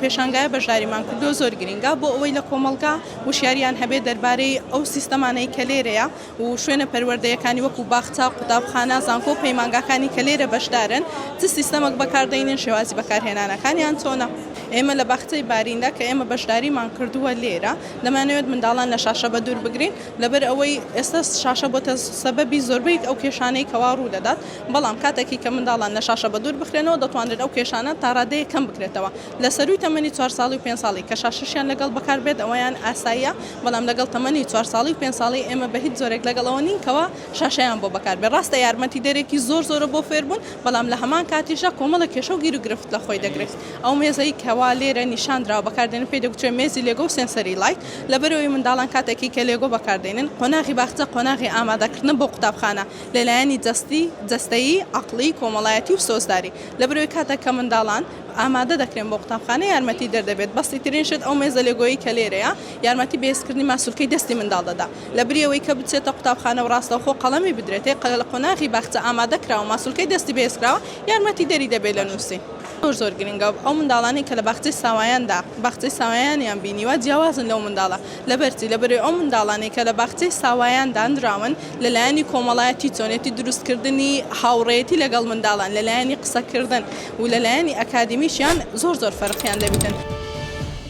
پێشانگایە بەشداریمان کردووە زۆر گرینگە بۆ ئەوەی لە کۆمەڵگا وشیاریان هەبێت دەربارەی ئەو سیستەمانەی کە لێرەیە و شوێنە پەروەردەیەکانی وەکو باخچە، قوتابخانە، زانکۆ و پەیمانگاکانی کە لێرە بەشدارن چ سیستەمەک بەکاردەینن، شێوازی بەکارهێنانەکانیان چۆنە. ئێمە لە باخچەی باریندا کە ئێمە بەشداریمان کردووە لێرە دەمانەوێت منداڵان لە شاشە بەدوور بگرین لەبەر ئەوەی ئێستا شاشە بۆتە سەبەبی زۆربەی ئەو کێشانەی کەوا ڕوودەدات بەڵام کاتێکی کە منداڵان لە شاشە بەدوور بخرێنەوە دەتوانرێت ئەو کێشانە تاڕادەیەک کەم بکرێتەوە لە سەرووی تەمەنی چوار ساڵی و پێنج ساڵی کە شاشەشیان لەگەڵ بەکار بێت ئەوەیان ئاساییە بەڵام لەگەڵ تەمەنی چوار ساڵی و پێنج ساڵی ئێمە بە هیچ جۆرێک لەگەڵ ئەوە نین کەوا شاشەیان بۆ بەکار بێت ڕاستە یارمەتیدەرێکی زۆر زۆرە بۆ فێربوون بەڵام لە هەمان کاتیشدا کۆمەڵێک کێشە و گیروگرفت لە خۆی دەگرێت ئەو مێزەی کەوا لێرە نیشان دراوە بەکار دێنن پێی دەگوترێت مێزی لێگۆ و sensory light لەبەرئەوەی منداڵان کاتێکی کە لێگۆ بەکار دێنن قۆناغی باخچە قۆناغی ئامادەکردنە بۆ قوتابخانە لە لایەنی جەستی، جەستەیی، عەقڵی، کۆمەڵایەتی و سۆزداری. لەبەرئەوەی کاتێک کە منداڵان ئامادە دەکرێن بۆ قوتابخانە یارمەتی دەر دەبێت. بەسیترین شت ئەو مێزە لێگۆیەی کە لێرەیە یارمەتی بەهێزکردنی ماسولکەی دەستی منداڵ دەدا. لەبری ئەوەی کە بچێتە قوتابخانە و ڕاستەوخۆ قەڵەمی بدرێتێ، لە قۆناغی باخچە ئامادە کراوە ماسولکەی دەستی بەهێزکراوە یارمەتی دەری دەبێت لە نووسین. زۆر زۆر گرنگە ئەو منداڵانەی کە لە باخچەی ساوایاندا باخچەی ساوایانیان بینیوە جیاوازن لەو منداڵە لەبەرچی؟ لەبەرئەوەی ئەو منداڵانەی کە لە باخچەی ساوایان دانراون لە لایەنی کۆمەڵایەتی چۆنێتی دروستکردنی هاوڕێیەتی لەگەڵ منداڵان لە لایەنی قسەکردن و لە لایەنی ئەکادیمیشیان زۆر زۆر فەرقیان دەبیتن.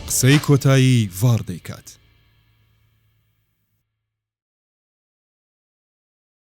قسەی کۆتایی ڤاڕ دەیکات.